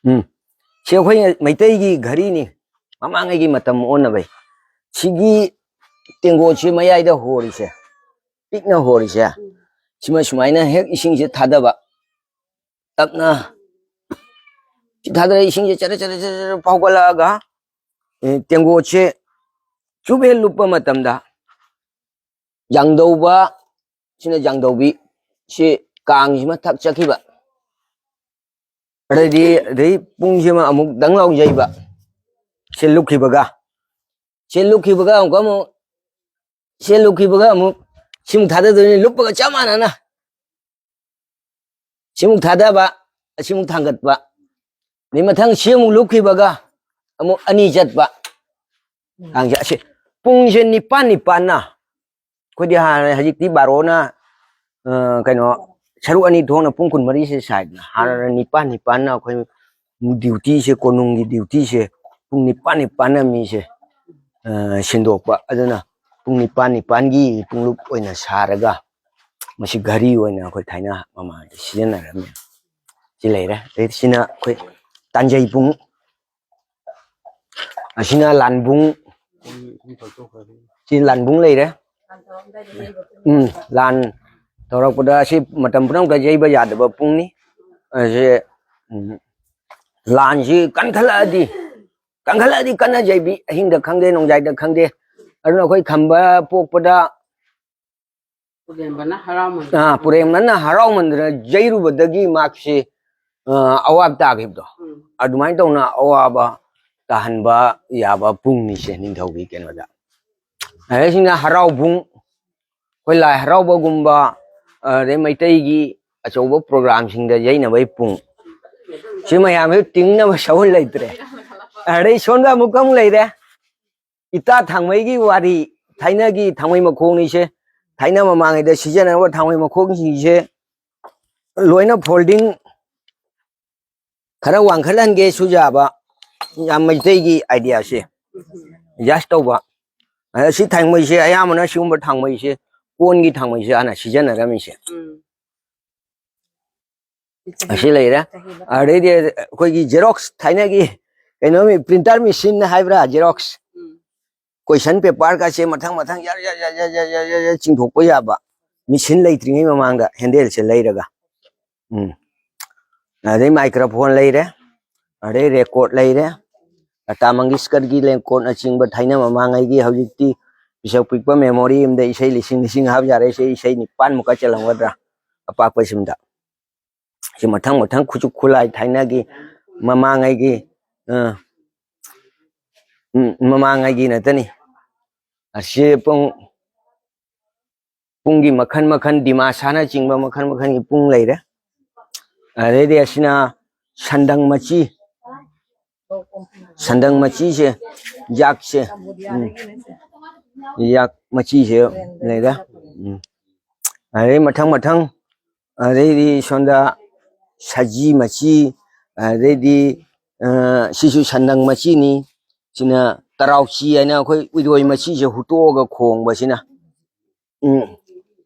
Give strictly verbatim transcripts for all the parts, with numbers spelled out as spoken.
ꯎꯝ꯫ ꯁꯤ ꯑꯩꯈꯣꯏ ꯃꯩꯇꯩꯒꯤ ꯘꯔꯤꯅꯤ꯫ ꯃꯃꯥꯡꯉꯩꯒꯤ ꯃꯇꯝ ꯑꯣꯟꯅꯕꯩ꯫ ꯁꯤꯒꯤ ꯇꯦꯡꯒꯣꯠꯁꯤ ꯃꯌꯥꯏꯗ ꯍꯣꯔꯤꯁꯦ, ꯄꯤꯛꯅ ꯍꯣꯔꯤꯁꯦ, ꯁꯤꯃ ꯁꯨꯃꯥꯏꯅ ꯍꯦꯛ ꯏꯁꯤꯡꯁꯦ ꯊꯥꯗꯕ, ꯇꯞꯅ ꯁꯤ ꯊꯥꯗꯔ ꯏꯁꯤꯡꯁꯦ ꯆꯔ ꯆꯔ ꯆꯔ ꯆꯔ ꯐꯥꯎꯒꯠꯂꯛꯑꯒ, ꯑꯦ, ꯇꯦꯡꯒꯣꯠꯁꯦ ꯆꯨꯞ ꯍꯦꯛ ꯂꯨꯞꯄ ꯃꯇꯝꯗ, ꯌꯥꯡꯗꯧꯕ, ꯁꯤꯅ ꯌꯥꯡꯗꯧꯕꯤ, ꯁꯤ ꯀꯥꯡꯁꯤꯃ ꯊꯛ ꯆꯠꯈꯤꯕ꯫ ꯑꯗꯩꯗꯤ, ꯑꯗꯩ ꯄꯨꯡꯁꯤꯃ ꯑꯃꯨꯛ ꯗꯪ ꯂꯥꯎ ꯌꯩꯕ꯫ ꯁꯤ ꯂꯨꯞꯈꯤꯕꯒ, ꯁꯤ ꯂꯨꯞꯈꯤꯕꯒ ꯑꯃꯨꯛꯀ ꯑꯃꯨꯛ, ꯁꯤ ꯂꯨꯞꯈꯤꯕꯒ ꯑꯃꯨꯛ ꯁꯤꯃꯨꯛ ꯊꯥꯗꯗꯣꯏꯅꯤ, ꯂꯨꯞꯄꯒ ꯆꯞ ꯃꯥꯟꯅꯅ꯫ ꯁꯤꯃꯨꯛ ꯊꯥꯗꯕ, ꯑꯁꯤꯃꯨꯛ ꯊꯥꯡꯒꯠꯄ꯫ ꯑꯗꯩ ꯃꯊꯪ ꯁꯤꯃꯨꯛ ꯂꯨꯞꯈꯤꯕꯒ ꯑꯃꯨꯛ ꯑꯅꯤ ꯆꯠꯄ꯫ ꯀꯥꯡꯁꯦ ꯑꯁꯤ ꯄꯨꯡꯁꯦ ꯅꯤꯄꯥꯟ ꯅꯤꯄꯥꯟꯅ꯫ ꯑꯩꯈꯣꯏꯗꯤ ꯍꯥꯟꯅ, ꯍꯧꯖꯤꯛꯇꯤ ꯕꯥꯔꯣꯅ, ꯑ, ꯀꯩꯅꯣ, ꯁꯔꯨꯛ ꯑꯅꯤ ꯊꯣꯛꯅ ꯄꯨꯡ ꯀꯨꯟꯃꯔꯤꯁꯦ ꯁꯥꯏꯗꯅ꯫ ꯍꯥꯟꯅ ꯅꯤꯄꯥꯟ ꯅꯤꯄꯥꯟꯅ ꯑꯩꯈꯣꯏ ꯗ꯭ꯌꯨꯇꯤꯁꯦ, ꯀꯣꯅꯨꯡꯒꯤ ꯗ꯭ꯌꯨꯇꯤꯁꯦ ꯄꯨꯡ ꯅꯤꯄꯥꯟ ꯅꯤꯄꯥꯟꯅ ꯃꯤꯁꯦ, ꯑ, ꯁꯤꯟꯗꯣꯛꯄ꯫ ꯑꯗꯨꯅ ꯄꯨꯡ ꯅꯤꯄꯥꯟ ꯅꯤꯄꯥꯟꯒꯤ ꯄꯨꯡꯂꯨꯞ ꯑꯣꯏꯅ ꯁꯥꯔꯒ ꯃꯁꯤ ꯘꯔꯤ ꯑꯣꯏꯅ ꯑꯩꯈꯣꯏ ꯊꯥꯏꯅ ꯃꯃꯥꯡꯗ ꯁꯤꯖꯤꯟꯅꯔꯝꯃꯦ꯫ ꯁꯤ ꯂꯩꯔꯦ꯫ ꯑꯗꯩ ꯁꯤꯅ ꯑꯩꯈꯣꯏ ꯇꯥꯟꯖꯩ ꯄꯨꯡ, ꯑꯁꯤꯅ ꯂꯥꯟꯕꯨꯡ꯫ ꯁꯤ ꯂꯥꯟꯕꯨꯡ ꯂꯩꯔꯦ꯫ ꯎꯝ, ꯂꯥꯟ ꯇꯧꯔꯛꯄꯗ ꯁꯤ ꯃꯇꯝ ꯄꯨꯝꯅꯃꯛꯇ ꯌꯩꯕ ꯌꯥꯗꯕ ꯄꯨꯡꯅꯤ꯫ ꯑꯁꯤ, ꯎꯝ, ꯂꯥꯟꯁꯤ ꯀꯟꯈꯠꯂꯛꯑꯗꯤ, ꯀꯟꯈꯠꯂꯛꯑꯗꯤ ꯀꯟꯅ ꯌꯩꯕꯤ, ꯑꯍꯤꯡꯗ ꯈꯪꯗꯦ, ꯅꯣꯡꯌꯥꯏꯗ ꯈꯪꯗꯦ꯫ ꯑꯗꯨꯅ ꯑꯩꯈꯣꯏ ꯈꯝꯕ ꯄꯣꯛꯄꯗ ꯄꯨꯔꯦꯝꯕꯅ ꯍꯔꯥꯎꯃꯟꯗꯅ꯫ ꯑꯥ, ꯄꯨꯔꯦꯝꯕꯅ ꯍꯔꯥꯎꯃꯟꯗꯅ ꯌꯩꯔꯨꯕꯗꯒꯤ ꯃꯥꯛꯁꯤ, ꯑ, ꯑꯋꯥꯕ ꯇꯥꯈꯤꯕꯗꯣ꯫ ꯎꯝ꯫ ꯑꯗꯨꯃꯥꯏꯅ ꯇꯧꯅ ꯑꯋꯥꯕ ꯇꯥꯍꯟꯕ ꯌꯥꯕ ꯄꯨꯡꯅꯤꯁꯦ ꯅꯤꯡꯊꯧꯒꯤ ꯀꯩꯅꯣꯗ꯫ ꯑꯗꯩꯁꯤꯅ ꯍꯔꯥꯎꯕꯨꯡ, ꯑꯩꯈꯣꯏ ꯂꯥꯏ ꯍꯔꯥꯎꯕꯒꯨꯝꯕ, ꯑꯗꯩ ꯃꯩꯇꯩꯒꯤ ꯑꯆꯧꯕ ꯄ꯭ꯔꯣꯒ꯭ꯔꯥꯝꯁꯤꯡꯗ ꯌꯩꯅꯕꯒꯤ ꯄꯨꯡ꯫ ꯁꯤ ꯃꯌꯥꯝꯁꯤ ꯇꯤꯡꯅꯕ ꯁꯒꯣꯜ ꯂꯩꯇ꯭ꯔꯦ꯫ ꯑꯗꯩ ꯁꯣꯝꯗ ꯑꯃꯨꯛꯀ ꯑꯃꯨꯛ ꯂꯩꯔꯦ꯫ ꯏꯇꯥ ꯊꯥꯡꯃꯩꯒꯤ ꯋꯥꯔꯤ, ꯊꯥꯏꯅꯒꯤ ꯊꯥꯡꯃꯩ ꯃꯈꯣꯡꯅꯤꯁꯦ꯫ ꯊꯥꯏꯅ ꯃꯃꯥꯡꯉꯩꯗ ꯁꯤꯖꯤꯟꯅꯔꯝꯕ ꯊꯥꯡꯃꯩ ꯃꯈꯣꯡꯁꯤꯡꯁꯦ ꯂꯣꯏꯅ folding ꯈꯔ ꯋꯥꯡꯈꯠꯍꯟꯒꯦꯁꯨ ꯌꯥꯕ, ꯌꯥꯝ ꯃꯩꯇꯩꯒꯤ ideaꯁꯦ adjust ꯇꯧꯕ꯫ ꯑꯗ ꯁꯤ ꯊꯥꯡꯃꯩꯁꯦ ꯑꯌꯥꯝꯕꯅ ꯁꯤꯒꯨꯝꯕ ꯊꯥꯡꯃꯩꯁꯦ, ꯀꯣꯟꯒꯤ ꯊꯥꯡꯃꯩꯁꯦ ꯍꯥꯟꯅ ꯁꯤꯖꯤꯟꯅꯔꯝꯃꯤꯁꯦ꯫ ꯎꯝ꯫ ꯑꯁꯤ ꯂꯩꯔꯦ꯫ ꯑꯗꯩꯗꯤ ꯑꯩꯈꯣꯏꯒꯤ ꯖꯦꯔꯣꯛꯁ ꯊꯥꯏꯅꯒꯤ ꯀꯩꯅꯣ ꯄ꯭ꯔꯤꯟꯇꯔ ꯃꯦꯆꯤꯟ ꯍꯥꯏꯕ꯭ꯔꯥ, ꯖꯦꯔꯣꯛꯁ꯫ ꯎꯝ꯫ ꯀꯣꯏꯁꯟ ꯄꯦꯄꯔꯒꯁꯦ ꯃꯊꯪ ꯃꯊꯪ ꯌꯥꯔ ꯌꯥꯔ ꯌꯥꯔ ꯌꯥꯔ ꯌꯥꯔ ꯌꯥꯔ ꯆꯤꯡꯊꯣꯛꯄ ꯌꯥꯕ ꯃꯦꯆꯤꯟ ꯂꯩꯇ꯭ꯔꯤꯉꯩ ꯃꯃꯥꯡꯗ ꯍꯦꯟꯗꯦꯜꯁꯦ ꯂꯩꯔꯒ꯫ ꯎꯝ꯫ ꯑꯗꯩ ꯃꯥꯏꯀ꯭ꯔꯣꯐꯣꯟ ꯂꯩꯔꯦ, ꯑꯗꯩ ꯔꯦꯀꯣꯔꯠ ꯂꯩꯔꯦ, ꯂꯇꯥ ꯃꯪꯒꯦꯁꯀꯔꯒꯤ ꯔꯦꯀꯣꯔꯠꯅꯆꯤꯡꯕ ꯊꯥꯏꯅ ꯃꯃꯥꯡꯉꯩꯒꯤ꯫ ꯍꯧꯖꯤꯛꯇꯤ ꯄꯤꯁꯛ ꯄꯤꯛꯄ ꯃꯦꯃꯣꯔꯤ ꯑꯃꯗ ꯏꯁꯩ ꯂꯤꯁꯤꯡ ꯂꯤꯁꯤꯡ ꯍꯥꯞ ꯌꯥꯔꯦ꯫ ꯏꯁꯩ, ꯏꯁꯩ ꯅꯤꯄꯥꯟꯃꯨꯛꯀ ꯆꯜꯂꯝꯒꯗ꯭ꯔꯥ ꯑꯄꯥꯛꯄꯁꯤꯝꯗ꯫ ꯁꯤ ꯃꯊꯪ ꯃꯊꯪ ꯈꯨꯠꯁꯨ ꯈꯨꯠꯂꯥꯏ ꯊꯥꯏꯅꯒꯤ ꯃꯃꯥꯡꯉꯩꯒꯤ, ꯑ, ꯎꯝ, ꯃꯃꯥꯡꯉꯩꯒꯤ ꯅꯠꯇꯅꯤ꯫ ꯑꯁꯤ ꯄꯨꯡ, ꯄꯨꯡꯒꯤ ꯃꯈꯜ ꯃꯈꯜ, ꯗꯤꯃꯥꯁꯥꯅꯆꯤꯡꯕ ꯃꯈꯜ ꯃꯈꯜꯒꯤ ꯄꯨꯡ ꯂꯩꯔꯦ꯫ ꯑꯗꯩꯗꯤ ꯑꯁꯤꯅ ꯁꯟꯗꯪ ꯃꯆꯤ, ꯁꯟꯗꯪ ꯃꯆꯤꯁꯦ, ꯌꯥꯛꯁꯦ, ꯎꯝ, ꯌꯥꯛ ꯃꯆꯤꯁꯦ ꯂꯩꯔꯦ꯫ ꯎꯝ꯫ ꯑꯗꯩ ꯃꯊꯪ ꯃꯊꯪ, ꯑꯗꯩꯗꯤ ꯁꯣꯝꯗ ꯁꯖꯤ ꯃꯆꯤ, ꯑꯗꯩꯗꯤ, ꯑ, ꯁꯤꯁꯨ ꯁꯟꯗꯪ ꯃꯆꯤꯅꯤ꯫ ꯁꯤꯅ ꯇꯔꯥꯎꯆꯤ ꯍꯥꯏꯅ ꯑꯩꯈꯣꯏ ꯎꯏꯔꯣꯏ ꯃꯆꯤꯁꯦ ꯍꯨꯠꯇꯣꯛꯑꯒ ꯈꯣꯡꯕꯁꯤꯅ꯫ ꯎꯝ,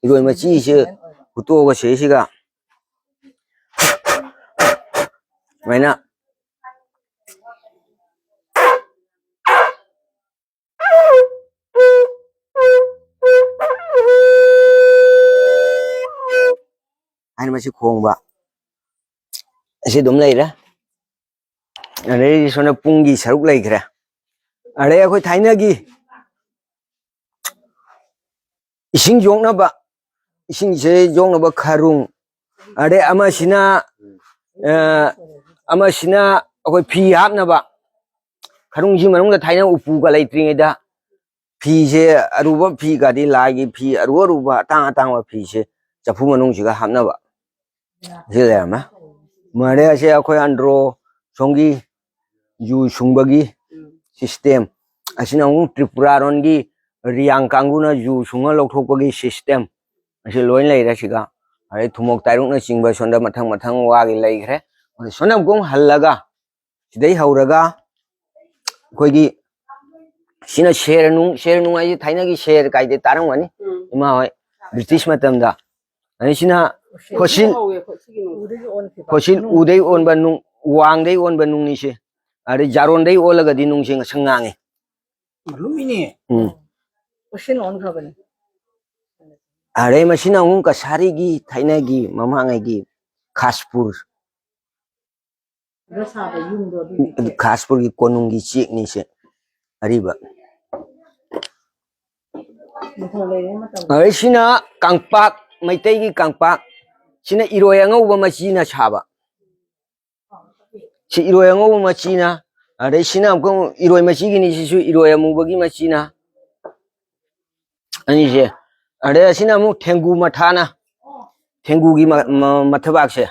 ꯏꯔꯣꯏ ꯃꯆꯤꯁꯦ ꯍꯨꯠꯇꯣꯛꯑꯒ ꯁꯤꯁꯤꯒ ꯁꯨꯃꯥꯏꯅ ꯍꯥꯏꯅ ꯃꯁꯤ ꯈꯣꯡꯕ ꯑꯁꯤ ꯑꯗꯨꯝ ꯂꯩꯔꯦ꯫ ꯑꯗꯩꯗꯤ ꯁꯣꯝꯗ ꯄꯨꯡꯒꯤ ꯁꯔꯨꯛ ꯂꯩꯈ꯭ꯔꯦ꯫ ꯑꯗꯩ ꯑꯩꯈꯣꯏ ꯊꯥꯏꯅꯒꯤ ꯏꯁꯤꯡ ꯌꯣꯛꯅꯕ, ꯏꯁꯤꯡꯁꯦ ꯌꯣꯛꯅꯕ ꯈꯔꯨꯡ, ꯑꯗꯩ ꯑꯃꯁꯤꯅ, ꯑ, ꯑꯃꯁꯤꯅ ꯑꯩꯈꯣꯏ ꯐꯤ ꯍꯥꯞꯅꯕ꯫ ꯈꯔꯨꯡꯁꯤ ꯃꯅꯨꯡꯗ ꯊꯥꯏꯅ ꯎꯄꯨꯒ ꯂꯩꯇ꯭ꯔꯤꯉꯩꯗ ꯐꯤꯁꯦ, ꯑꯔꯨꯕ ꯐꯤꯒꯗꯤ, ꯂꯥꯏꯒꯤ ꯐꯤ ꯑꯔꯨ ꯑꯔꯨꯕ ꯑꯇꯥꯡ ꯑꯇꯥꯡꯕ ꯐꯤꯁꯦ ꯆꯐꯨ ꯃꯅꯨꯡꯁꯤꯒ ꯍꯥꯞꯅꯕ꯫ ꯁꯤ ꯂꯩꯔꯝꯃꯦ꯫ ꯃꯔꯦ ꯑꯁꯦ ꯑꯩꯈꯣꯏ ꯑꯟꯗ꯭ꯔꯣ ꯁꯣꯝꯒꯤ ꯌꯨ ꯁꯨꯡꯕꯒꯤ ꯁꯤꯁꯇꯦꯝ꯫ ꯑꯁꯤꯅ ꯑꯃꯨꯛ ꯇ꯭ꯔꯤꯄꯨꯔꯥꯔꯣꯝꯒꯤ ꯔꯤꯌꯥꯡ ꯀꯥꯡꯕꯨꯅ ꯌꯨ ꯁꯨꯡꯉ ꯂꯧꯊꯣꯛꯄꯒꯤ ꯁꯤꯁꯇꯦꯝ꯫ ꯑꯁꯤ ꯂꯣꯏ ꯂꯩꯔꯦ ꯁꯤꯒ꯫ ꯑꯗꯩ ꯊꯨꯝꯃꯣꯛ ꯇꯥꯏꯔꯨꯛꯅꯆꯤꯡꯕ ꯁꯣꯝꯗ ꯃꯊꯪ ꯃꯊꯪ ꯋꯥꯒꯤ ꯂꯩꯈ꯭ꯔꯦ꯫ ꯑꯗꯩ ꯁꯣꯝꯗ ꯑꯃꯨꯛ ꯍꯜꯂꯒ ꯁꯤꯗꯩ ꯍꯧꯔꯒ ꯑꯩꯈꯣꯏꯒꯤ ꯁꯤꯅ ꯁꯦꯔ ꯅꯨꯡ, ꯁꯦꯔ ꯅꯨꯡ ꯍꯥꯏꯁꯦ ꯊꯥꯏꯅꯒꯤ ꯁꯦꯔ ꯀꯥꯏꯗꯤ ꯇꯥꯔꯝꯒꯅꯤ꯫ ꯎꯝ꯫ ꯏꯃꯥ ꯍꯣꯏ ꯕ꯭ꯔꯤꯇꯤꯁ ꯃꯇꯝꯗ꯫ ꯑꯗꯩ ꯁꯤꯅ ꯐꯣꯁꯤꯜ, ꯍꯧꯋꯦ, ꯑꯩꯈꯣꯏ ꯁꯤꯒꯤ ꯅꯨꯡ-, ꯐꯣꯁꯤꯜ ꯎꯗꯩ ꯑꯣꯟꯕ ꯅꯨꯡ, ꯋꯥꯡꯗꯩ ꯑꯣꯟꯕ ꯅꯨꯡꯅꯤꯁꯦ꯫ ꯑꯗꯩ ꯖꯥꯔꯣꯟꯗꯩ ꯑꯣꯜꯂꯒꯗꯤ ꯅꯨꯡꯁꯦ ꯉꯁꯪ ꯉꯥꯡꯉꯦ꯫ ꯂꯨꯝꯃꯤꯅꯦ꯫ ꯎꯝ꯫ ꯐꯣꯁꯤꯜ ꯑꯣꯟꯈ꯭ꯔꯕꯅꯦ꯫ ꯑꯗꯩ ꯃꯁꯤꯅ ꯑꯃꯨꯛ ꯀꯁꯥꯔꯤꯒꯤ ꯊꯥꯏꯅꯒꯤ ꯃꯃꯥꯡꯉꯩꯒꯤ ꯈꯥꯁꯄꯨꯔ꯫ ꯑꯗ ꯁꯥꯕ ꯌꯨꯝꯗꯣ ꯑꯗꯨꯒꯤ ꯆꯦꯛ꯫ ꯈꯥꯁꯄꯨꯔꯒꯤ ꯀꯣꯅꯨꯡꯒꯤ ꯆꯦꯛꯅꯤꯁꯦ, ꯑꯔꯤꯕ꯫ ꯅꯤꯡꯊꯧ ꯂꯩꯔꯤꯉꯩ ꯃꯇꯝꯗ꯫ ꯑꯗꯩ ꯁꯤꯅ ꯀꯪꯄꯥꯛ, ꯃꯩꯇꯩꯒꯤ ꯀꯪꯄꯥꯛ꯫ ꯁꯤꯅ ꯏꯔꯣꯏ ꯑꯉꯧꯕ ꯃꯆꯤꯅ ꯁꯥꯕ꯫ ꯁꯤ ꯏꯔꯣꯏ ꯑꯉꯧꯕ ꯃꯆꯤꯅ꯫ ꯑꯗꯩ ꯁꯤꯅ ꯑꯃꯨꯛꯀ ꯏꯔꯣꯏ ꯃꯆꯤꯒꯤꯅꯤ, ꯁꯤꯁꯨ ꯏꯔꯣꯏ ꯑꯃꯨꯕꯒꯤ ꯃꯆꯤꯅ꯫ ꯑꯅꯤꯁꯦ꯫ ꯑꯗꯩ ꯑꯁꯤꯅ ꯑꯃꯨꯛ ꯊꯦꯡꯒꯨ ꯃꯊꯥꯅ, ꯊꯦꯡꯒꯨꯒꯤ ꯃ-, ꯃ-, ꯃꯊꯕꯥꯛꯁꯦ,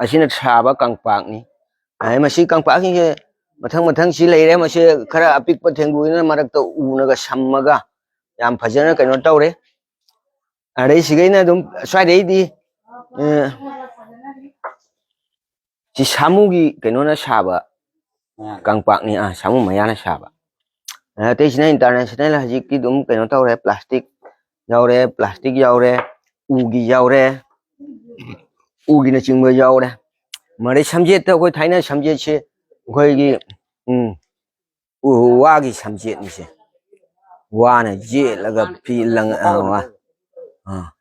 ꯑꯁꯤꯅ ꯁꯥꯕ ꯀꯪꯄꯥꯛꯅꯤ꯫ ꯑꯗꯩ ꯃꯁꯤ ꯀꯪꯄꯥꯛꯁꯤꯡꯁꯦ ꯃꯊꯪ ꯃꯊꯪ ꯁꯤ ꯂꯩꯔꯦ꯫ ꯃꯁꯤ ꯈꯔ ꯑꯄꯤꯛꯄ ꯊꯦꯡꯒꯨꯁꯤꯅ ꯃꯔꯛꯇ ꯎꯅꯒ ꯁꯝꯃꯒ ꯌꯥꯝ ꯐꯖꯅ ꯀꯩꯅꯣ ꯇꯧꯔꯦ꯫ ꯑꯗꯩ ꯁꯤꯈꯩꯅ ꯑꯗꯨꯝ ꯁ꯭ꯋꯥꯏꯗꯩꯗꯤ, ꯑ, ꯁꯤ ꯁꯥꯃꯨꯒꯤ ꯀꯩꯅꯣꯅ ꯁꯥꯕ ꯀꯪꯄꯥꯛꯅꯤ, ꯑꯥ, ꯁꯥꯃꯨ ꯃꯌꯥꯅ ꯁꯥꯕ꯫ ꯑꯇꯩꯁꯤꯅ international, ꯍꯧꯖꯤꯛꯇꯤ ꯑꯗꯨꯝ ꯀꯩꯅꯣ ꯇꯧꯔꯦ, plastic ꯌꯥꯎꯔꯦ, plastic ꯌꯥꯎꯔꯦ, ꯎꯒꯤ ꯌꯥꯎꯔꯦ, ꯎꯒꯤꯅꯆꯤꯡꯕ ꯌꯥꯎꯔꯦ꯫ ꯃꯔꯩ ꯁꯝꯖꯦꯠꯇ ꯑꯩꯈꯣꯏ ꯊꯥꯏꯅ ꯁꯝꯖꯦꯠꯁꯦ ꯑꯩꯈꯣꯏꯒꯤ, ꯎꯝ, ꯎ ꯋꯥꯒꯤ ꯁꯝꯖꯦꯠꯅꯤꯁꯦ꯫ ꯋꯥꯅ ꯌꯦꯠꯂꯒ ꯐꯤ ꯂꯪ-, ꯑ, ꯋꯥ-, ꯑ,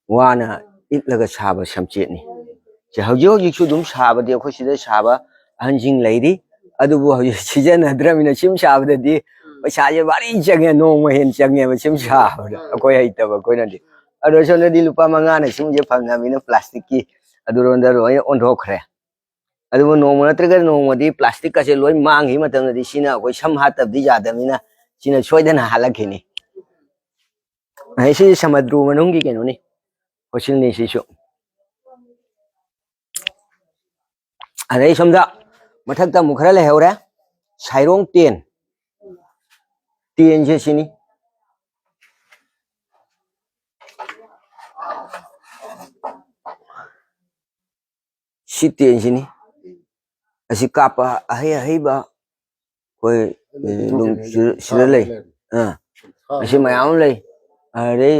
ꯋꯥꯅ ꯏꯠꯂꯒ ꯁꯥꯕ ꯁꯝꯆꯦꯠꯅꯤ꯫ ꯁꯦ, ꯍꯧꯖꯤꯛ ꯍꯧꯖꯤꯛꯁꯨ ꯑꯗꯨꯝ ꯁꯥꯕꯗꯤ ꯑꯩꯈꯣꯏ ꯁꯤꯗ ꯁꯥꯕ ꯑꯍꯟꯁꯤꯡ ꯂꯩꯔꯤ꯫ ꯑꯗꯨꯕꯨ ꯍꯧꯖꯤꯛ ꯁꯤꯖꯤꯟꯅꯗ꯭ꯔꯕꯅꯤꯅ ꯁꯨꯝ ꯁꯥꯕꯗꯗꯤ ꯄꯩꯁꯥꯁꯦ ꯚꯥꯔꯤ ꯆꯪꯉꯦ, ꯅꯣꯡꯃ ꯍꯦꯟꯅ ꯆꯪꯉꯦꯕ ꯁꯨꯝ ꯁꯥꯕꯗ, ꯑꯩꯈꯣꯏ ꯍꯩꯇꯕ ꯑꯩꯈꯣꯏꯅꯗꯤ꯫ ꯑꯗꯣ ꯁꯣꯝꯗꯗꯤ ꯂꯨꯄꯥ ꯃꯉꯥꯅ ꯁꯨꯝꯁꯦ ꯐꯪꯉꯕꯅꯤꯅ plasticꯀꯤ ꯑꯗꯨꯔꯣꯝꯗ ꯂꯣꯏꯅ ꯑꯣꯟꯊꯣꯛꯈ꯭ꯔꯦ꯫ ꯑꯗꯨꯕꯨ ꯅꯣꯡꯃ ꯅꯠꯇ꯭ꯔꯒ ꯅꯣꯡꯃꯗꯤ plasticꯀꯁꯦ ꯂꯣꯏ ꯃꯥꯡꯈꯤꯕ ꯃꯇꯝꯗꯗꯤ ꯁꯤꯅ ꯑꯩꯈꯣꯏ ꯁꯝ ꯍꯥꯠꯇꯕꯗꯤ ꯌꯥꯗꯕꯅꯤꯅ ꯁꯤꯅ ꯁꯣꯏꯗꯅ ꯍꯥꯠꯂꯛꯈꯤꯅꯤ꯫ ꯑꯩ ꯁꯤ ꯁꯃꯨꯗ꯭ꯔ ꯃꯅꯨꯡꯒꯤ ꯀꯩꯅꯣꯅꯤ, ꯐꯣꯁꯤꯜꯅꯤ ꯁꯤꯁꯨ꯫ ꯑꯗꯩ ꯁꯣꯝꯗ ꯃꯊꯛꯇ ꯑꯃꯨꯛ ꯈꯔ ꯂꯩꯍꯧꯔꯦ, ꯁꯥꯏꯔꯣꯡ ꯇꯦꯟ꯫ ꯇꯦꯟꯁꯦ ꯁꯤꯅꯤ꯫ ꯁꯤ ꯇꯦꯟꯁꯤꯅꯤ꯫ ꯑꯁꯤ ꯀꯥꯞꯄ ꯑꯍꯩ ꯑꯍꯩꯕ ꯑꯩꯈꯣꯏ, ꯑꯗꯨꯝ ꯁꯤꯗ, ꯁꯤꯗ ꯂꯩ꯫ ꯑꯥ, ꯑꯁꯤ ꯃꯌꯥꯝ ꯑꯃ ꯂꯩ꯫ ꯑꯗꯩ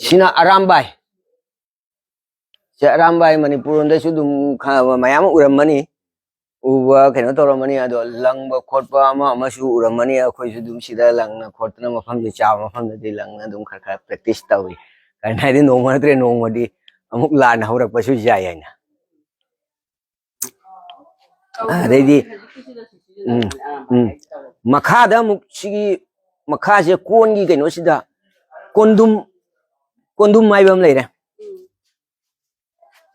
ꯁꯤꯅ ꯑꯔꯥꯝꯕꯥꯏ꯫ ꯁꯦ, ꯑꯔꯥꯝꯕꯥꯏ ꯃꯅꯤꯄꯨꯔ ꯂꯣꯝꯗꯁꯨ ꯑꯗꯨꯝ ꯈ-, ꯃꯌꯥꯝ ꯑꯃ ꯎꯔꯝꯃꯅꯤ꯫ ꯎꯕ ꯀꯩꯅꯣ ꯇꯧꯔꯝꯃꯅꯤ, ꯑꯗꯣ ꯂꯪꯕ ꯈꯣꯠꯄ ꯑꯃ ꯑꯃꯁꯨ ꯎꯔꯝꯃꯅꯤ꯫ ꯑꯩꯈꯣꯏꯁꯨ ꯑꯗꯨꯝ ꯁꯤꯗ ꯂꯪꯅ ꯈꯣꯠꯇꯅ ꯃꯐꯝꯁꯦ ꯆꯥꯕ ꯃꯐꯝꯗꯗꯤ ꯂꯪꯅ ꯑꯗꯨꯝ ꯈꯔ ꯈꯔ practice ꯇꯧꯏ꯫ ꯀꯩꯅꯣ ꯍꯥꯏꯗꯤ ꯅꯣꯡꯃ ꯅꯠꯇ꯭ꯔꯦ ꯅꯣꯡꯃꯗꯤ ꯑꯃꯨꯛ ꯂꯥꯟ ꯍꯧꯔꯛꯄꯁꯨ ꯌꯥꯏ ꯍꯥꯏꯅ꯫ ꯑꯗꯩꯗꯤ, ꯎꯝ, ꯎꯝ꯫ ꯃꯈꯥꯗ ꯑꯃꯨꯛ ꯁꯤꯒꯤ ꯃꯈꯥꯁꯦ ꯀꯣꯟꯒꯤ ꯀꯩꯅꯣꯁꯤꯗ ꯀꯣꯟꯗꯨꯝ, ꯀꯣꯟꯗꯨꯝ ꯍꯥꯏꯕ ꯑꯃ ꯂꯩꯔꯦ꯫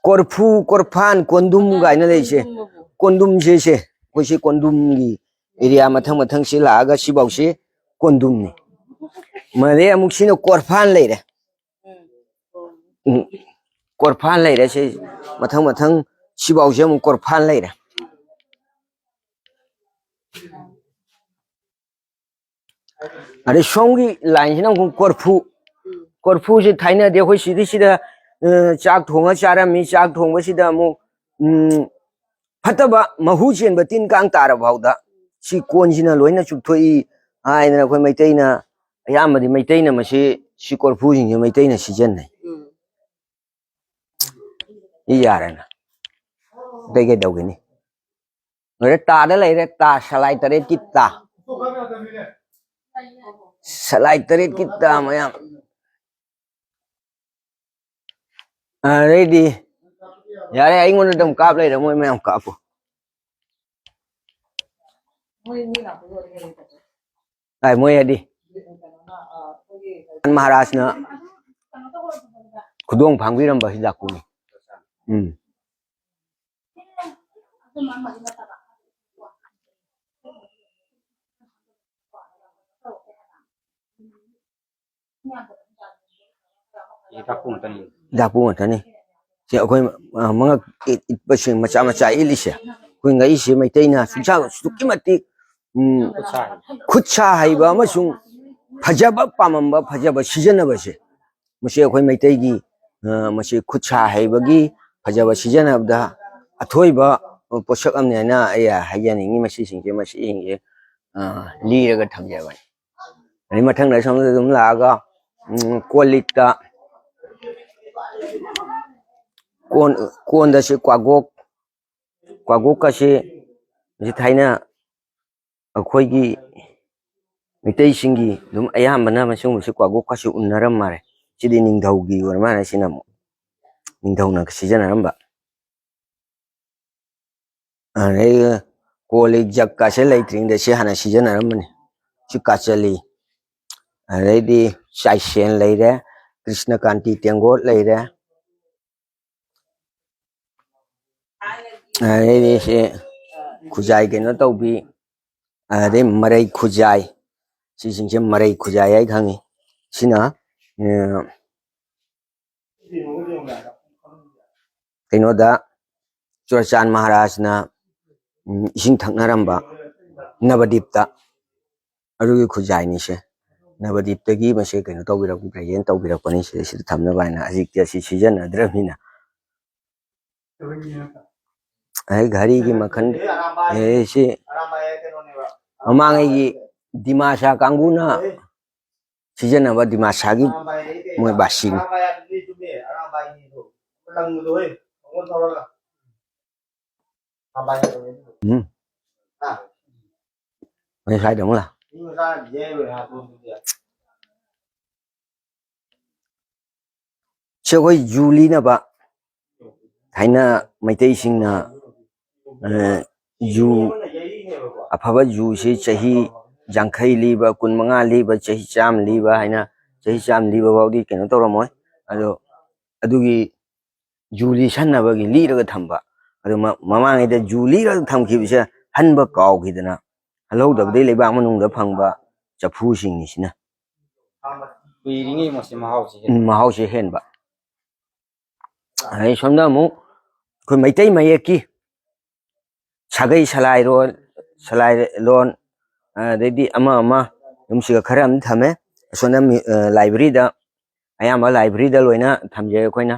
ꯀꯣꯔꯐꯨ, ꯀꯣꯔꯐꯥꯟ, ꯀꯣꯟꯗꯨꯝ ꯀꯥꯏꯅ ꯂꯩꯁꯦ꯫ ꯀꯣꯟꯗꯨꯝꯁꯦ ꯁꯦ, ꯑꯩꯈꯣꯏ ꯁꯤ ꯀꯣꯟꯗꯨꯝꯒꯤ area ꯃꯊꯪ ꯃꯊꯪ ꯁꯤ ꯂꯥꯛꯑꯒ ꯁꯤꯐꯥꯎꯁꯤ ꯀꯣꯟꯗꯨꯝꯅꯤ꯫ ꯃꯗꯩ ꯑꯃꯨꯛ ꯁꯤꯅ ꯀꯣꯔꯐꯥꯟ ꯂꯩꯔꯦ꯫ ꯎꯝ꯫ ꯀꯣꯔꯐꯥꯟ ꯂꯩꯔꯦ ꯁꯤ꯫ ꯃꯊꯪ ꯃꯊꯪ ꯁꯤꯐꯥꯎꯁꯦ ꯑꯃꯨꯛ ꯀꯣꯔꯐꯥꯟ ꯂꯩꯔꯦ꯫ ꯑꯗꯩ ꯁꯣꯝꯒꯤ line ꯁꯤꯅ ꯑꯃꯨꯛ ꯀꯣꯔꯐꯨ꯫ ꯀꯣꯔꯐꯨꯁꯦ ꯊꯥꯏꯅꯗꯤ ꯑꯩꯈꯣꯏ ꯁꯤꯗꯤ ꯁꯤꯗ, ꯑ, ꯆꯥꯛ ꯊꯣꯡꯉ ꯆꯥꯔꯝꯃꯤ꯫ ꯆꯥꯛ ꯊꯣꯡꯕꯁꯤꯗ ꯑꯃꯨꯛ, ꯎꯝ, ꯐꯠꯇꯕ ꯃꯍꯨ ꯆꯦꯟꯕ ꯇꯤꯟ ꯀꯥꯡ ꯇꯥꯔ ꯐꯥꯎꯗ ꯁꯤ ꯀꯣꯟꯁꯤꯅ ꯂꯣꯏꯅ ꯆꯨꯞꯊꯣꯛꯏ ꯍꯥꯏꯗꯅ ꯑꯩꯈꯣꯏ ꯃꯩꯇꯩꯅ, ꯑꯌꯥꯝꯕꯗꯤ ꯃꯩꯇꯩꯅ ꯃꯁꯤ, ꯁꯤ ꯀꯣꯔꯐꯨꯁꯤꯡꯁꯦ ꯃꯩꯇꯩꯅ ꯁꯤꯖꯤꯟꯅꯩ꯫ ꯎꯝ꯫ ꯏ ꯌꯥꯔꯦꯅ꯫ ꯑꯇꯩ ꯀꯩꯗꯧꯒꯅꯤ? ꯂꯣꯏꯔꯦ, ꯇꯥꯗ ꯂꯩꯔꯦ, ꯇꯥ, ꯁꯂꯥꯏ ꯇꯔꯦꯠꯀꯤ ꯇꯥ꯫ ꯁꯂꯥꯏ ꯇꯔꯦꯠꯀꯤ ꯇꯥ ꯃꯌꯥꯝ꯫ ꯑꯗꯩꯗꯤ ꯌꯥꯔꯦ, ꯑꯩꯉꯣꯟꯗ ꯑꯗꯨꯝ ꯀꯥꯞ ꯂꯩꯔꯦ, ꯃꯣꯏ ꯃꯌꯥꯝ ꯀꯥꯞꯄꯨ꯫ ꯍꯥꯏ, ꯃꯣꯏ ꯍꯥꯏꯗꯤ ꯃꯍꯥꯔꯥꯖꯅ ꯈꯨꯗꯣꯡ ꯐꯥꯡꯕꯤꯔꯝꯕ ꯍꯤꯗꯥꯛꯄꯨꯅꯤ꯫ ꯎꯝ꯫ ꯍꯤꯗꯥꯛꯄꯨ ꯉꯥꯛꯇꯅꯤ꯫ ꯍꯤꯗꯥꯛꯄꯨ ꯉꯥꯛꯇꯅꯤ꯫ ꯁꯤ ꯑꯩꯈꯣꯏ, ꯑ, ꯃꯉꯛ ꯏꯠ-, ꯏꯠꯄꯁꯤꯡ ꯃꯆꯥ ꯃꯆꯥ ꯏꯠꯂꯤꯁꯦ꯫ ꯑꯩꯈꯣꯏ ꯉꯛꯏꯁꯦ ꯃꯩꯇꯩꯅ ꯁꯨꯡꯁꯥ ꯑꯁꯨꯛꯀꯤ ꯃꯇꯤꯛ, ꯎꯝ, ꯈꯨꯠ ꯁꯥ ꯍꯩꯕ ꯑꯃꯁꯨꯡ ꯐꯖꯕ ꯄꯥꯝꯃꯝꯕ, ꯐꯖꯕ ꯁꯤꯖꯤꯟꯅꯕꯁꯦ꯫ ꯃꯁꯤ ꯑꯩꯈꯣꯏ ꯃꯩꯇꯩꯒꯤ, ꯑ, ꯃꯁꯤ ꯈꯨꯠ ꯁꯥ ꯍꯩꯕꯒꯤ ꯐꯖꯕ ꯁꯤꯖꯤꯟꯅꯕꯗ ꯑꯊꯣꯏꯕ ꯄꯣꯠꯁꯛ ꯑꯃꯅꯤ ꯍꯥꯏꯅ ꯑꯩ ꯍꯥꯏꯖꯅꯤꯡꯉꯤ꯫ ꯃꯁꯤꯁꯤꯡꯁꯦ, ꯃꯁꯤꯁꯤꯡꯁꯦ, ꯑ, ꯂꯤꯔꯒ ꯊꯝꯖꯕꯅꯤ꯫ ꯑꯗꯩ ꯃꯊꯪꯗ ꯁꯣꯝꯗ ꯑꯗꯨꯝ ꯂꯥꯛꯑꯒ, ꯎꯝ, ꯀꯣꯜ ꯂꯤꯛꯇ ꯀꯣꯟ ꯀꯣꯟꯗ ꯁꯤ ꯀ꯭ꯋꯥꯒꯣꯛ ꯀ꯭ꯋꯥꯒꯣꯛꯀꯁꯤ ꯍꯧꯖꯤꯛ ꯊꯥꯏꯅ ꯑꯩꯈꯣꯏꯒꯤ ꯃꯩꯇꯩꯁꯤꯡꯒꯤ ꯑꯗꯨꯝ ꯑꯌꯥꯝꯕꯅ ꯃꯁꯤꯒꯨꯝꯕꯁꯤ ꯀ꯭ꯋꯥꯒꯣꯛꯀꯁꯨ ꯎꯅꯔꯝ ꯃꯥꯜꯂꯦ꯫ ꯁꯤꯗꯤ ꯅꯤꯡꯊꯧꯒꯤ ꯑꯣꯏꯔ ꯃꯥꯜꯂꯦ꯫ ꯁꯤꯅ ꯑꯃꯨꯛ ꯅꯤꯡꯊꯧꯅ ꯁꯤꯖꯤꯟꯅꯔꯝꯕ꯫ ꯑꯗꯩ ꯀꯣꯜ ꯂꯤꯛ ꯖꯛꯀꯥꯁꯦ ꯂꯩꯇ꯭ꯔꯤꯉꯩꯗ ꯁꯤ ꯍꯥꯟꯅ ꯁꯤꯖꯤꯟꯅꯔꯝꯕꯅꯤ꯫ ꯁꯤ ꯀꯥꯆꯂꯤ, ꯑꯗꯩꯗꯤ ꯆꯥꯏꯁꯦꯟ ꯂꯩꯔꯦ, ꯀ꯭ꯔꯤꯁꯅ ꯀꯥꯟꯇꯤ ꯇꯦꯡꯒꯣꯠ ꯂꯩꯔꯦ, ꯑꯗꯩꯗꯤ ꯁꯤ ꯈꯨꯖꯥꯏ ꯀꯩꯅꯣ ꯇꯧꯕꯤ, ꯑꯗꯩ ꯃꯔꯩ ꯈꯨꯖꯥꯏ, ꯁꯤꯁꯤꯡꯁꯦ ꯃꯔꯩ ꯈꯨꯖꯥꯏ ꯍꯥꯏ ꯈꯪꯉꯤ꯫ ꯁꯤꯅ ꯀꯩꯅꯣꯗ ꯆꯨꯔꯆꯥꯟ ꯃꯍꯥꯔꯥꯖꯅ ꯏꯁꯤꯡ ꯊꯛꯅꯔꯝꯕ ꯅꯕꯗꯤꯞꯇ, ꯑꯗꯨꯒꯤ ꯈꯨꯖꯥꯏꯅꯤꯁꯦ꯫ ꯅꯕꯗꯤꯞꯇꯒꯤ ꯃꯁꯦ ꯀꯩꯅꯣ ꯇꯧꯕꯤꯔꯛꯄ, ꯄ꯭ꯔꯖꯦꯟ ꯇꯧꯕꯤꯔꯛꯄꯅꯤ꯫ ꯁꯤꯗꯩꯁꯤꯗ ꯊꯝꯅꯕ ꯍꯥꯏꯅ ꯍꯧꯖꯤꯛꯇꯤ ꯑꯁꯤ ꯁꯤꯖꯤꯟꯅꯗ꯭ꯔꯕꯅꯤꯅ꯫ ꯑꯩ ꯘꯔꯤꯒꯤ ꯃꯈꯜ, ꯑꯦ, ꯁꯤ ꯃꯃꯥꯡꯉꯩꯒꯤ ꯗꯤꯃꯥꯁꯥ ꯀꯥꯡꯕꯨꯅ ꯁꯤꯖꯤꯟꯅꯕ ꯗꯤꯃꯥꯁꯥꯒꯤ ꯃꯣꯏ ꯕꯥꯁꯤꯅꯤ꯫ ꯎꯝ꯫ ꯃꯣꯏ ꯁ꯭ꯋꯥꯏꯗ ꯑꯃꯨꯛ ꯂꯥꯛ꯫ ꯁꯤ ꯑꯩꯈꯣꯏ ꯌꯨ ꯂꯤꯅꯕ ꯊꯥꯏꯅ ꯃꯩꯇꯩꯁꯤꯡꯅ, ꯑ, ꯌꯨ, ꯑꯐꯕ ꯌꯨꯁꯤ ꯆꯍꯤ ꯌꯥꯡꯈꯩ ꯂꯤꯕ, ꯀꯨꯟꯃꯉꯥ ꯂꯤꯕ, ꯆꯍꯤ ꯆꯥꯝꯃ ꯂꯤꯕ ꯍꯥꯏꯅ, ꯆꯍꯤ ꯆꯥꯝꯃ ꯂꯤꯕ ꯐꯥꯎꯗꯤ ꯀꯩꯅꯣ ꯇꯧꯔꯝꯃꯣꯏ꯫ ꯑꯗꯣ ꯑꯗꯨꯒꯤ ꯖꯨ ꯂꯤꯁꯟꯅꯕꯒꯤ ꯂꯤꯔꯒ ꯊꯝꯕ꯫ ꯑꯗꯨ ꯃ-, ꯃꯃꯥꯡꯉꯩꯗ ꯖꯨ ꯂꯤꯔꯒ ꯊꯝꯈꯤꯕꯁꯦ ꯍꯟꯕ ꯀꯥꯎꯈꯤꯗꯅ ꯍꯜꯍꯧꯗꯕꯗꯒꯤ ꯂꯩꯕꯥꯛ ꯃꯅꯨꯡꯗ ꯐꯪꯕ ꯆꯐꯨꯁꯤꯡꯅꯤꯁꯤꯅ꯫ ꯀꯨꯏꯔꯤꯉꯩ ꯃꯁꯤ ꯃꯍꯥꯎꯁꯤ ꯍꯦꯟꯕ꯫ ꯎꯝ, ꯃꯍꯥꯎꯁꯦ ꯍꯦꯟꯕ꯫ ꯑꯗꯩ ꯁꯣꯝꯗ ꯑꯃꯨꯛ ꯑꯩꯈꯣꯏ ꯃꯩꯇꯩ ꯃꯌꯦꯛꯀꯤ ꯁꯥꯒꯩ ꯁꯂꯥꯏꯔꯣꯟ, ꯁꯂꯥꯏꯂꯣꯟ, ꯑꯗꯩꯗꯤ ꯑꯃ ꯑꯃ ꯑꯗꯨꯝ ꯁꯤꯒ ꯈꯔ ꯑꯃ ꯊꯝꯃꯦ꯫ ꯑꯁꯣꯝꯗ ꯃꯤ-, ꯑ, ꯂꯥꯏꯕ꯭ꯔꯦꯔꯤꯗ, ꯑꯌꯥꯝꯕ ꯂꯥꯏꯕ꯭ꯔꯦꯔꯤꯗ ꯂꯣꯏꯅ ꯊꯝꯖꯩ ꯑꯩꯈꯣꯏꯅ꯫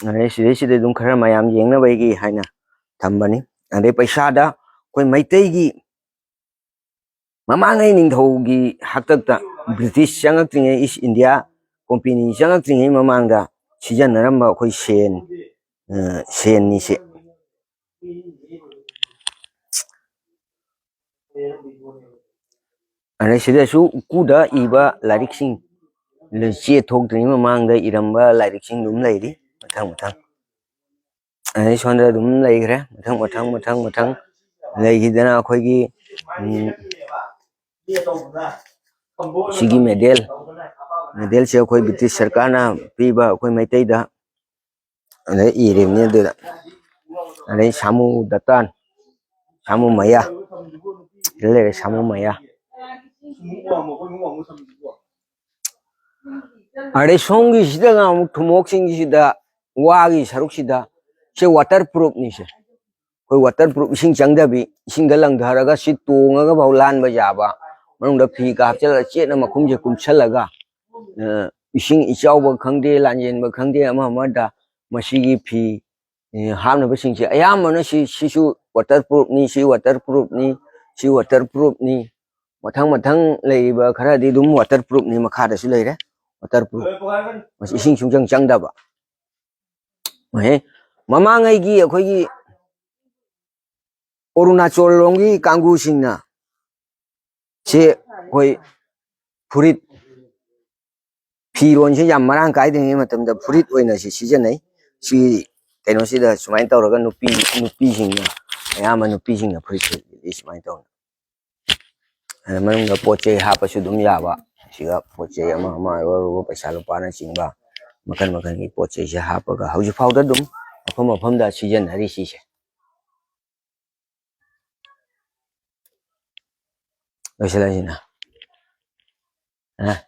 ꯑꯗꯩ ꯁꯤꯗꯩꯁꯤꯗ ꯑꯗꯨꯝ ꯈꯔ ꯃꯌꯥꯝ ꯌꯦꯡꯅꯕꯒꯤ ꯍꯥꯏꯅ ꯊꯝꯕꯅꯤ꯫ ꯑꯗꯩ ꯄꯩꯁꯥꯗ ꯑꯩꯈꯣꯏ ꯃꯩꯇꯩꯒꯤ ꯃꯃꯥꯡꯉꯩ ꯅꯤꯡꯊꯧꯒꯤ ꯍꯥꯛꯇꯛꯇ ꯕ꯭ꯔꯤꯇꯤꯁ ꯆꯪꯉꯛꯇ꯭ꯔꯤꯉꯩ, ꯏꯁ ꯏꯟꯗꯤꯌꯥ ꯀꯣꯝꯄꯦꯅꯤ ꯆꯪꯉꯛꯇ꯭ꯔꯤꯉꯩ ꯃꯃꯥꯡꯗ ꯁꯤꯖꯤꯟꯅꯔꯝꯕ ꯑꯩꯈꯣꯏ ꯁꯦꯟ, ꯑ, ꯁꯦꯟꯅꯤ ꯁꯤ꯫ ꯑꯗꯩ ꯁꯤꯗꯁꯨ ꯎꯀꯨꯗ ꯏꯕ ꯂꯥꯏꯔꯤꯛꯁꯤꯡ, ꯆꯦ ꯊꯣꯛꯇ꯭ꯔꯤꯉꯩ ꯃꯃꯥꯡꯗ ꯏꯔꯝꯕ ꯂꯥꯏꯔꯤꯛꯁꯤꯡ ꯑꯗꯨꯝ ꯂꯩꯔꯤ, ꯃꯊꯪ ꯃꯊꯪ꯫ ꯑꯗꯩ ꯁꯣꯝꯗ ꯑꯗꯨꯝ ꯂꯩꯈ꯭ꯔꯦ, ꯃꯊꯪ ꯃꯊꯪ ꯃꯊꯪ ꯃꯊꯪ ꯂꯩꯈꯤꯗꯅ ꯑꯩꯈꯣꯏꯒꯤ, ꯎꯝ, ꯁꯤꯒꯤ ꯃꯦꯗꯦꯜ, ꯃꯦꯗꯦꯜꯁꯦ ꯑꯩꯈꯣꯏ ꯕ꯭ꯔꯤꯇꯤꯁ ꯁꯔꯀꯥꯔꯅ ꯄꯤꯕ ꯑꯩꯈꯣꯏ ꯃꯩꯇꯩꯗ꯫ ꯑꯗꯩ ꯏꯔꯤꯕꯅꯤ ꯑꯗꯨꯗ꯫ ꯑꯗꯩ ꯁꯥꯃꯨ ꯗꯇꯥꯟ, ꯁꯥꯃꯨ ꯃꯌꯥ꯫ ꯁꯤꯗ ꯂꯩꯔꯦ ꯁꯥꯃꯨ ꯃꯌꯥ꯫ ꯑꯗꯩ ꯁꯣꯝꯒꯤꯁꯤꯗꯅ ꯑꯃꯨꯛ ꯊꯨꯝꯃꯣꯛꯁꯤꯡꯁꯤꯗ, ꯋꯥꯒꯤ ꯁꯔꯨꯛꯁꯤꯗ, ꯁꯤ ꯋꯥꯇꯔ ꯄ꯭ꯔꯨꯐꯅꯤꯁꯦ꯫ ꯑꯩꯈꯣꯏ ꯋꯥꯇꯔ ꯄ꯭ꯔꯨꯐ, ꯏꯁꯤꯡ ꯆꯪꯗꯕꯤ, ꯏꯁꯤꯡꯗ ꯂꯪꯊꯔꯒ ꯁꯤ ꯇꯣꯡꯉꯒ ꯐꯥꯎ ꯂꯥꯟꯕ ꯌꯥꯕ, ꯃꯅꯨꯡꯗ ꯐꯤꯒ ꯍꯥꯞꯆꯤꯜꯂꯒ ꯆꯦꯠꯅ ꯃꯈꯨꯝꯁꯦ ꯀꯨꯞꯁꯜꯂꯒ, ꯑ, ꯏꯁꯤꯡ ꯏꯆꯥꯎꯕ ꯈꯪꯗꯦ, ꯂꯥꯟꯖꯦꯟꯕ ꯈꯪꯗꯦ, ꯑꯃ ꯑꯃꯗ ꯃꯁꯤꯒꯤ ꯐꯤ, ꯑ, ꯍꯥꯞꯅꯕꯁꯤꯡꯁꯦ ꯑꯌꯥꯝꯕꯅ ꯁꯤ, ꯁꯤꯁꯨ ꯋꯥꯇꯔ ꯄ꯭ꯔꯨꯐꯅꯤ, ꯁꯤ ꯋꯥꯇꯔ ꯄ꯭ꯔꯨꯐꯅꯤ, ꯁꯤ ꯋꯥꯇꯔ ꯄ꯭ꯔꯨꯐꯅꯤ꯫ ꯃꯊꯪ ꯃꯊꯪ ꯂꯩꯔꯤꯕ ꯈꯔꯗꯤ ꯑꯗꯨꯝ ꯋꯥꯇꯔ ꯄ꯭ꯔꯨꯐꯅꯤ, ꯃꯈꯥꯗꯁꯨ ꯂꯩꯔꯦ ꯋꯥꯇꯔ ꯄ꯭ꯔꯨꯐ꯫ ꯃꯁꯤ ꯏꯁꯤꯡ ꯁꯨꯡꯆꯪ ꯆꯪꯗꯕ꯫ ꯑꯦ, ꯃꯃꯥꯡꯉꯩꯒꯤ ꯑꯩꯈꯣꯏꯒꯤ ꯑꯔꯨꯅꯥꯆꯜ ꯂꯣꯝꯒꯤ ꯀꯥꯡꯒꯨꯁꯤꯡꯅ ꯁꯤ ꯑꯩꯈꯣꯏ ꯐꯨꯔꯤꯠ, ꯐꯤꯔꯣꯟꯁꯦ ꯌꯥꯝ ꯃꯔꯥꯡ ꯀꯥꯏꯗ꯭ꯔꯤꯉꯩ ꯃꯇꯝꯗ ꯐꯨꯔꯤꯠ ꯑꯣꯏꯅ ꯁꯤ ꯁꯤꯖꯤꯟꯅꯩ꯫ ꯁꯤ ꯀꯩꯅꯣꯁꯤꯗ ꯁꯨꯃꯥꯏꯅ ꯇꯧꯔꯒ ꯅꯨꯄꯤ, ꯅꯨꯄꯤꯁꯤꯡꯅ, ꯑꯌꯥꯝꯕ ꯅꯨꯄꯤꯁꯤꯡꯅ ꯐꯨꯔꯤꯠ ꯁꯦꯠꯂꯤ ꯁꯨꯃꯥꯏꯅ ꯇꯧꯅ꯫ ꯑꯗ ꯃꯅꯨꯡꯗ ꯄꯣꯠ ꯆꯩ ꯍꯥꯞꯄꯁꯨ ꯑꯗꯨꯝ ꯌꯥꯕ꯫ ꯁꯤꯒ ꯄꯣꯠ ꯆꯩ ꯑꯃ ꯑꯃ ꯑꯔꯨ ꯑꯔꯨꯕ ꯄꯩꯁꯥ ꯂꯨꯄꯥꯅꯆꯤꯡꯕ ꯃꯈꯜ ꯃꯈꯜꯒꯤ ꯄꯣꯠ ꯆꯩꯁꯦ ꯍꯥꯞꯄꯒ ꯍꯧꯖꯤꯛ ꯐꯥꯎꯗ ꯑꯗꯨꯝ ꯃꯐꯝ ꯃꯐꯝꯗ ꯁꯤꯖꯤꯟꯅꯔꯤ ꯁꯤꯁꯦ꯫ ꯂꯣꯏꯁꯤꯜꯂꯁꯤꯅ꯫ ꯑ꯫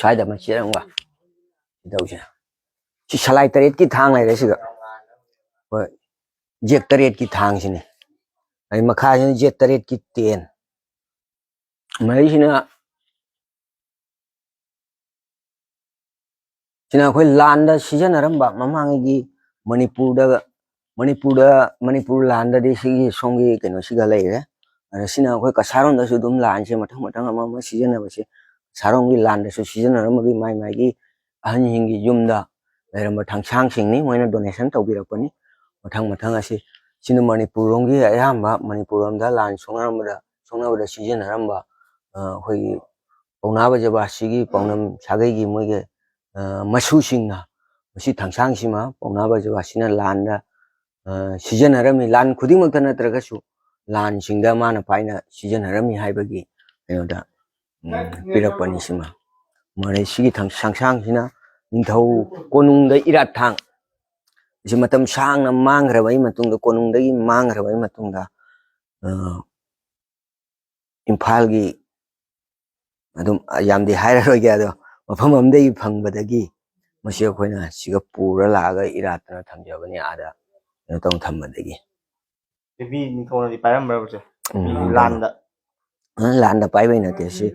ꯁ꯭ꯋꯥꯏꯗ ꯑꯃ ꯆꯦꯔꯪꯒ ꯇꯧꯁꯦ꯫ ꯁꯤ ꯁꯂꯥꯏ ꯇꯔꯦꯠꯀꯤ ꯊꯥꯡ ꯂꯩꯔꯦ ꯁꯤꯒ꯫ ꯍꯣꯏ, ꯖꯦꯛ ꯇꯔꯦꯠꯀꯤ ꯊꯥꯡꯁꯤꯅꯤ꯫ ꯑꯩ ꯃꯈꯥꯁꯤꯅ ꯖꯦꯛ ꯇꯔꯦꯠꯀꯤ ꯇꯦꯟ꯫ ꯃꯔꯤꯁꯤꯅ ꯁꯤꯅ ꯑꯩꯈꯣꯏ ꯂꯥꯟꯗ ꯁꯤꯖꯤꯟꯅꯔꯝꯕ ꯃꯃꯥꯡꯉꯩꯒꯤ ꯃꯅꯤꯄꯨꯔꯗ, ꯃꯅꯤꯄꯨꯔꯗ, ꯃꯅꯤꯄꯨꯔ ꯂꯥꯟꯗꯗꯤ ꯁꯤꯒꯤ ꯁꯣꯝꯒꯤ ꯀꯩꯅꯣꯁꯤꯒ ꯂꯩꯔꯦ꯫ ꯑꯗ ꯁꯤꯅ ꯑꯩꯈꯣꯏ ꯀꯁꯥꯔꯣꯝꯗꯁꯨ ꯑꯗꯨꯝ ꯂꯥꯟꯁꯦ ꯃꯊꯪ ꯃꯊꯪ ꯑꯃ ꯑꯃ ꯁꯤꯖꯤꯟꯅꯕꯁꯦ, ꯀꯁꯥꯔꯣꯝꯒꯤ ꯂꯥꯟꯗꯁꯨ ꯁꯤꯖꯤꯟꯅꯔꯝꯕꯒꯤ ꯃꯥꯏ ꯃꯥꯏꯒꯤ ꯑꯍꯟꯁꯤꯡꯒꯤ ꯌꯨꯝꯗ ꯂꯩꯔꯝꯕ ꯊꯥꯡꯁꯥꯡꯁꯤꯡꯅꯤ ꯃꯣꯏꯅ donation ꯇꯧꯕꯤꯔꯛꯄꯅꯤ꯫ ꯃꯊꯪ ꯃꯊꯪ ꯑꯁꯤ, ꯁꯤꯅ ꯃꯅꯤꯄꯨꯔ ꯂꯣꯝꯒꯤ ꯑꯌꯥꯝꯕ ꯃꯅꯤꯄꯨꯔ ꯂꯣꯝꯗ ꯂꯥꯟ ꯁꯣꯛꯅꯔꯝꯕꯗ, ꯁꯣꯛꯅꯕꯗ ꯁꯤꯖꯤꯟꯅꯔꯝꯕ, ꯑ, ꯑꯩꯈꯣꯏꯒꯤ ꯄꯥꯎꯅꯥ ꯕ꯭ꯔꯖꯕꯥꯁꯤꯒꯤ ꯄꯥꯎꯅꯝ ꯁꯥꯒꯩꯒꯤ ꯃꯣꯏꯒꯤ, ꯑ, ꯃꯁꯨꯁꯤꯡꯅ ꯃꯁꯤ ꯊꯥꯡꯁꯥꯡꯁꯤꯃ ꯄꯥꯎꯅꯥ ꯕ꯭ꯔꯖꯕꯥꯁꯤꯅ ꯂꯥꯟꯗ, ꯑ, ꯁꯤꯖꯤꯟꯅꯔꯝꯃꯤ꯫ ꯂꯥꯟ ꯈꯨꯗꯤꯡꯃꯛꯇ ꯅꯠꯇ꯭ꯔꯒꯁꯨ ꯂꯥꯟꯁꯤꯡꯗ ꯃꯥꯅ ꯄꯥꯏꯅ ꯁꯤꯖꯤꯟꯅꯔꯝꯃꯤ ꯍꯥꯏꯕꯒꯤ ꯀꯩꯅꯣꯗ, ꯎꯝ, ꯄꯤꯔꯛꯄꯅꯤ ꯁꯤꯃ꯫ ꯃꯔꯩ ꯁꯤꯒꯤ ꯊꯥꯡ-, ꯁꯪꯁꯥꯡꯁꯤꯅ ꯅꯤꯡꯊꯧ ꯀꯣꯅꯨꯡꯗ ꯏꯔꯥꯠ ꯊꯥꯡ꯫ ꯁꯤ ꯃꯇꯝ ꯁꯥꯡꯅ ꯃꯥꯡꯈ꯭ꯔꯕꯒꯤ ꯃꯇꯨꯡꯗ, ꯀꯣꯅꯨꯡꯗꯒꯤ ꯃꯥꯡꯈ꯭ꯔꯕꯒꯤ ꯃꯇꯨꯡꯗ, ꯑ, ꯏꯝꯐꯥꯜꯒꯤ ꯑꯗꯨꯝ ꯌꯥꯝꯗꯤ ꯍꯥꯏꯔꯔꯣꯏꯒꯦ, ꯑꯗꯣ ꯃꯐꯝ ꯑꯃꯗꯒꯤ ꯐꯪꯕꯗꯒꯤ ꯃꯁꯤ ꯑꯩꯈꯣꯏꯅ ꯁꯤꯒ ꯄꯨꯔ ꯂꯥꯛꯑꯒ ꯏꯔꯥꯠꯇꯅ ꯊꯝꯖꯕꯅꯤ, ꯑꯥꯗ ꯀꯩꯅꯣ ꯇꯧꯅ ꯊꯝꯕꯗꯒꯤ꯫ ꯍꯦꯕꯤ ꯅꯤꯡꯊꯧꯅꯗꯤ ꯄꯥꯏꯔꯝꯕ꯭ꯔꯕ ꯁꯦ? ꯎꯝ, ꯂꯥꯟꯗ? ꯑ, ꯂꯥꯟꯗ ꯄꯥꯏꯕꯩ ꯅꯠꯇꯦ꯫ ꯁꯤ,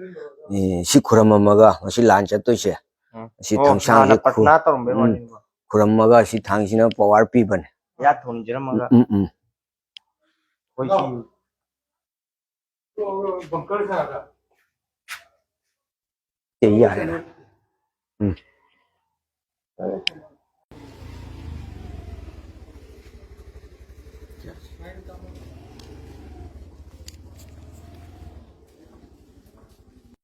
ꯑꯦ, ꯁꯤ ꯈꯨꯔꯝꯃꯝꯃꯒ ꯃꯁꯤ ꯂꯥꯟ ꯆꯠꯇꯣꯏꯁꯦ꯫ ꯎꯝ꯫ ꯁꯤ ꯑꯣ, ꯊꯥꯡꯁꯥꯡꯁꯦ ꯍꯥꯟꯅ ꯈꯨ-, ꯄ꯭ꯔꯊꯅꯥ ꯇꯧꯔꯝꯕꯩ ꯎꯝ, ꯋꯥꯅꯤꯅꯦꯀꯣ꯫ ꯈꯨꯔꯝꯃꯒ ꯁꯤ ꯊꯥꯡꯁꯤꯅ power ꯄꯤꯕꯅꯦ꯫ ꯌꯥꯠ ꯊꯣꯝꯖꯤꯔꯝꯃꯒ꯫ ꯎꯝ, ꯎꯝ, ꯎꯝ꯫ ꯑꯩꯈꯣꯏꯒꯤ ꯕꯪꯀꯔ ꯁꯥꯔꯒ꯫ ꯑꯦ, ꯌꯥꯔꯦ꯫ ꯎꯝ꯫